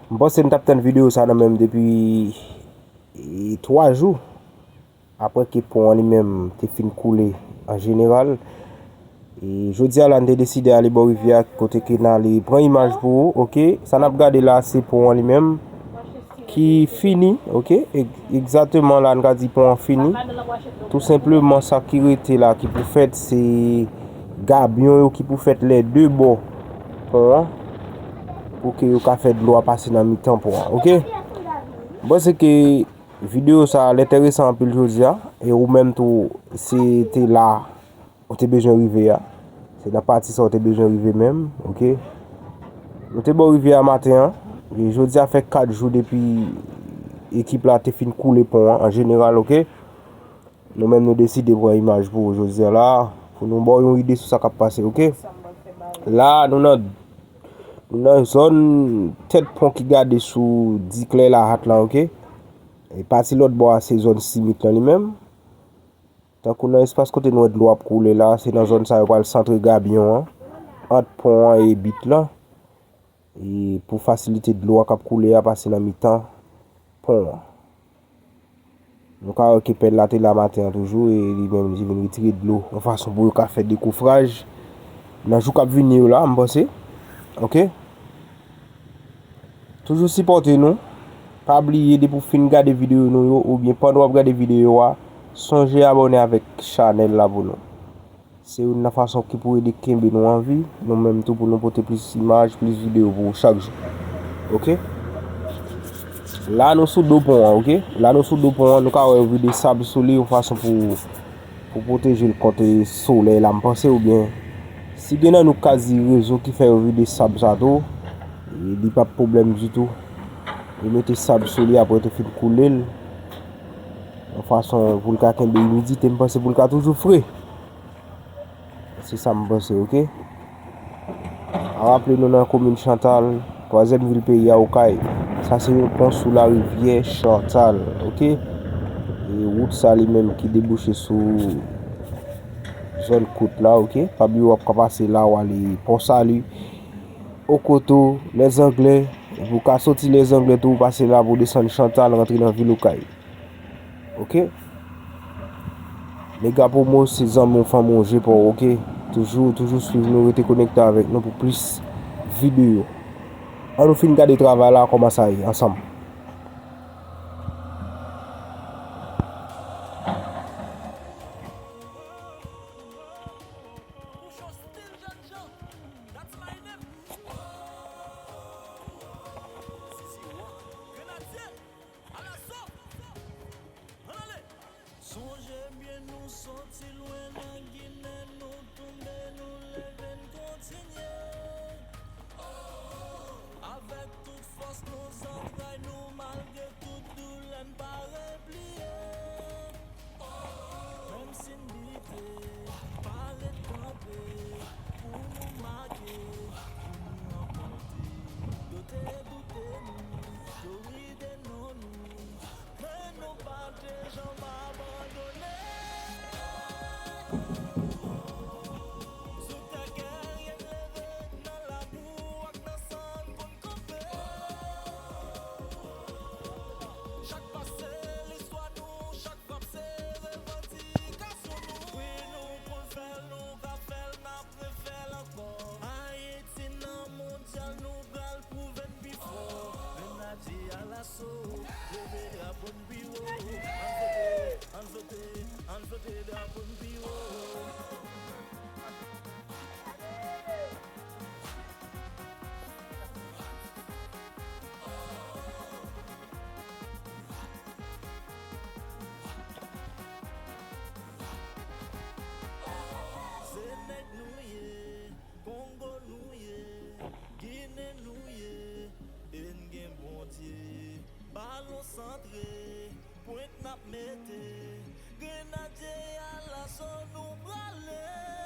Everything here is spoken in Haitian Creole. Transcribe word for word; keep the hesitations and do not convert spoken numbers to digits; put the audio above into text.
M panse m t ap tann videyo sa nan men m depi e, twa jou apre ke pon an li menm te fin koule an jeneral. E jodi a la, n te deside ale bò rivyè a, kote ke n ale pran imaj pou ou, oke? Sa n ap gade la, se pon an li menm ki fini, oke? Egzakteman la, n ka di pon an fini. Tou senpleman, sa ki rete la, ki pou fèt, se gabyon yo ki pou fèt lè de bò pon an, pou ke yo ka fè dlo a pase nan mitan pon an, oke? M panse ke videyo sa a l enteresan anpil jodi a, e ou menm tou, se te la ou te bezwen rive a. Se nan pati sa ou te bezwen rive menm, oke? Nou te bò rivyè a maten an, e jodi a fè kat jou depi ekip la te fin koule pon an, an jeneral, oke? Nou menm nou deside pran imaj pou ou jodi a la, pou nou ba w yon ide sou sa k ap pase, oke? La, nou nan, nou nan zòn tèt pon ki gade sou Diklè Lahat la, oke? E pati lòt bò a, se zòn Simit lan li menm. Tankou nan espas kote nou wè dlo ap koule la, se nan zòn sa yo pral santre gabyon an, ant pon an e bit lan. E pou fasilite dlo a k ap koule a pase nan mitan pon an. Nou ka wè ke pèl la te la maten an toujou, e li menm li vin retire dlo yon fason pou yo ka fè dekoufraj nan jou k ap vini yo la, m panse. Oke? Toujou sipòte nou. Pa bliye depi w fin gade videyo nou yo, oubyen pandan w ap gade videyo a, sonje abòne avèk chanèl la pou nou. Se youn nan fason ki pou ede kenbe nou an vi, nou menm tou pou nou pote plis imaj, plis videyo pou ou chak jou. Oke? La nou sou do pon an, oke? La nou sou do pon an, nou ka wè yo vide sab sou li yon fason pou, pou pwoteje l kont solèy la, m panse, oubyen si gen nan nou k ka di rezon ki fè yo vide sab sa tou, e li p ap pwoblèm ditou. Yo mete sab sou li apre yo te fin koule l yon fason pou l ka kenbe imidite, m panse pou l ka toujou fre. Se sa m panse, oke? A raple nou nan komin Chantal, twazyèm vil peyi a, Okay. Sa se yon pon sou larivyè Chantal, oke? E wout sa li menm ki debouche sou zòn kout la, oke? Pa bliye w ap ka pase la, w ale Pon Sali, Okoto, Lèzanglè, epi w ka soti Lèzanglè tou, w pase la pou w desann Chantal, rantre nan vil Okay. Oke? Mega Promo se zanmi w, fanmi w, je pa w, oke? Toujou, toujou swiv nou, rete konekte avèk nou pou plis videyo. An nou fin gade travay la, kòman sa ye, ansanm. Sonje byen, nou soti lwen nan Ginen, nou tonbe, nou leve, n kontinye. Avèk tout fòs nou zantray, nou malgre tout doulè, n pa repliye. Menm si n bite, pa ret kanpe, pou nou make, pou nou rankontre. Yo te doute nou, yo ride nan nou, men nou pa te janm abandone. Sou tè keryen n leve, nan lamou ak nan san n konn kanpe. Chak pas se listwa nou, chak frap se revandikasyon nou. Wi, nou konn fè l, nou ka fè l, n ap refè l ankò. Ayiti nan mondyal, nou pral pwouve n pi fò. Grenadye alaso, leve drapo n pi wo. Ann flote, ann flote, ann flote drapo n pi wo. Se nèg nou ye, Kongo nou ye, Ginen nou ye, e n gen Bondye. Balon santre, pwent n ap mete, Grenadye alaso nou prale.